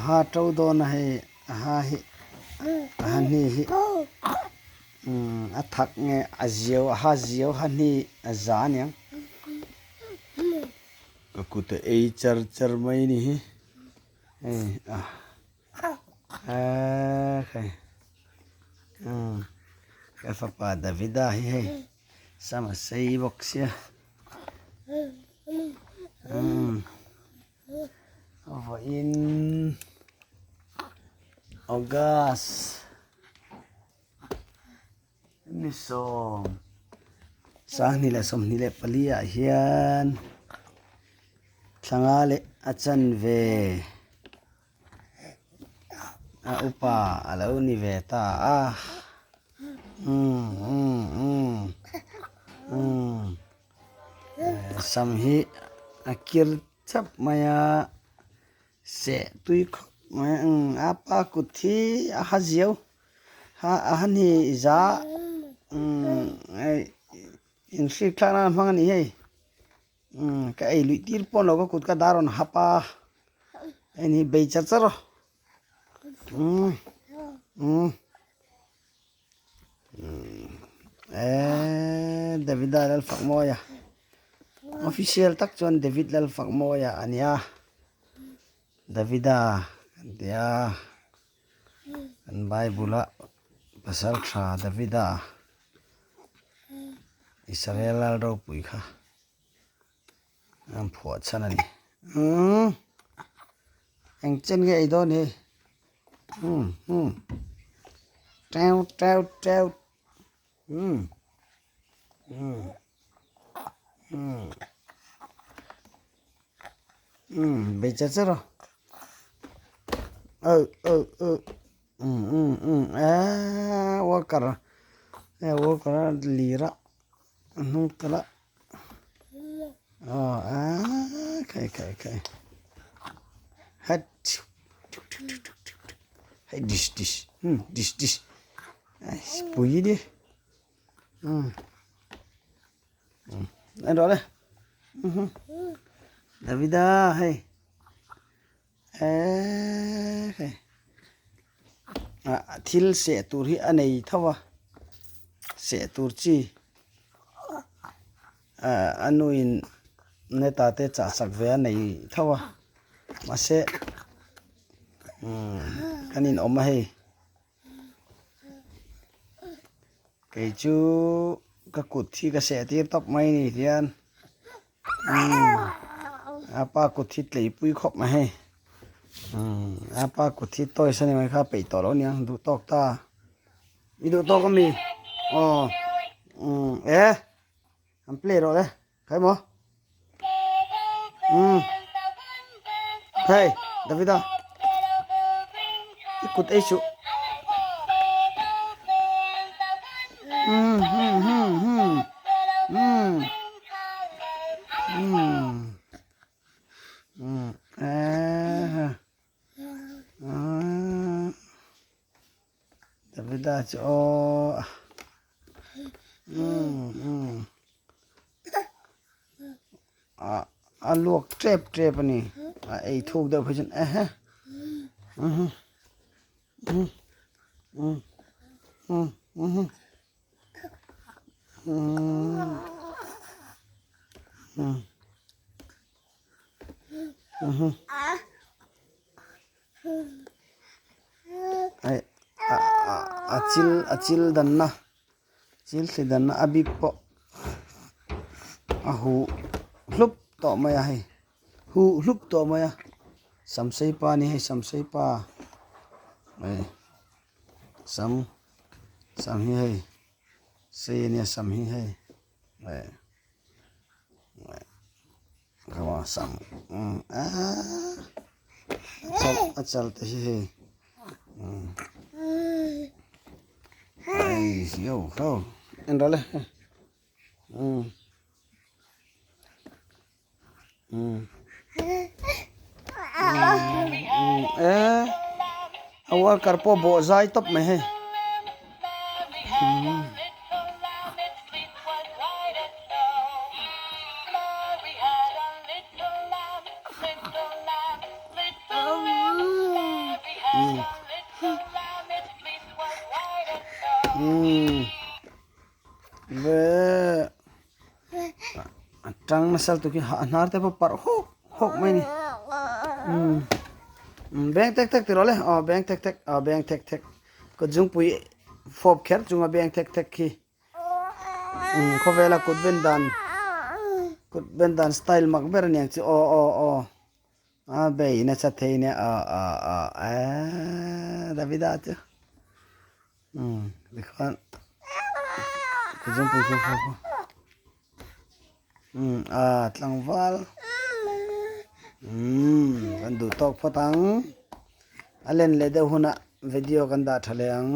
ha to dawn a hei a ha hi a ha hni hi umm a thak nge a ziau a ha ziau ha hni a za aniang ka kut a ei char char mai ni hi hei a eee hei umm ka fapa Davida hi hei sam a sei bawk sia umm. Vawiin August ni sawm sanghnih leh 24 ah hian thlanga leh a chanve a upa a lo ni ve ta a umm umm umm umm sam hi a kir chap mai a seh tui khawp mai a umm a pa kut hi a ha ziau ha a ha hni za umm hei inhrik thlak nan a hmang a ni hei umm ka ei luih tir pawh ni lo ka kut ka dar rawn hap a hei ni bei char char aw umm umm Eeee Davida Lalfakmawia official tak chuan David Lalfakmawia a nia Davida kan ti a kan bible a pasal tha Davida Israel lal ropui kha an phuah chhan a ni umm eng chen nge ei dawn hi umm umm teu teu teu umm umm umm umm bei char char a ờ ờ ờ umm umm umm eee worker hei worker a lir a a hnung tala. Aw aaa khai khai khai hat hei dish dish hmm dish dish pui ni hmm en rawh le Davida hei eee hei ah thil seh tur hi a nei tho a seh tur chi ah a nuin neta te chah sak ve a nei tho a mahse umm kan inawm a hei kei chu ka kut hi ka seh tir tawp mai ni hian umm a pa kut hi tleipui khawp mai hei umm a pa kut hi toys a ni mai kha peih tawh lo a niang duh tawk ta i duh tawk ami aw umm e an play rawh le khai maw umm hei Davida i kut ei suh umm hmm hmm hmm umm umm umm eee aaa Davida chu aw umm umm ah a luak tep tep a ni a ei thuk deuh phei chuan ehe umm umm umm umm umm umm umm a chil a chil danna chil thli danna a bik pawh a huh hlup tawh mai a hei huh hlup tawh mai a samsei pa a ni hei samsei pa hei sam sam hi hei sei a nia sam hi hei hei. A chal te hi hei en rawh le e a worker pawh bawh zai tawp mai hei. Umm. Umm. Ve a tang nasa lutuk hi a hnar te pawh parh hawk hawk mai a ni. Umm. Umm beng tek tek tih rawh le aw beng tek tek aw beng tek tek kut zungpui fawp kher chunga beng tek tek khi umm khawvela kut ben dan kut ben dan style mak ber a niang chu aw aw aw. A bei nasa thei nia aw aw aw eee Davida chu umm tikhuan ka zawngpui khaw khaw khaw umm a tlangval umm kan duh tawk phawt ang a len leh deuh hunah video kan dah tha leh ang.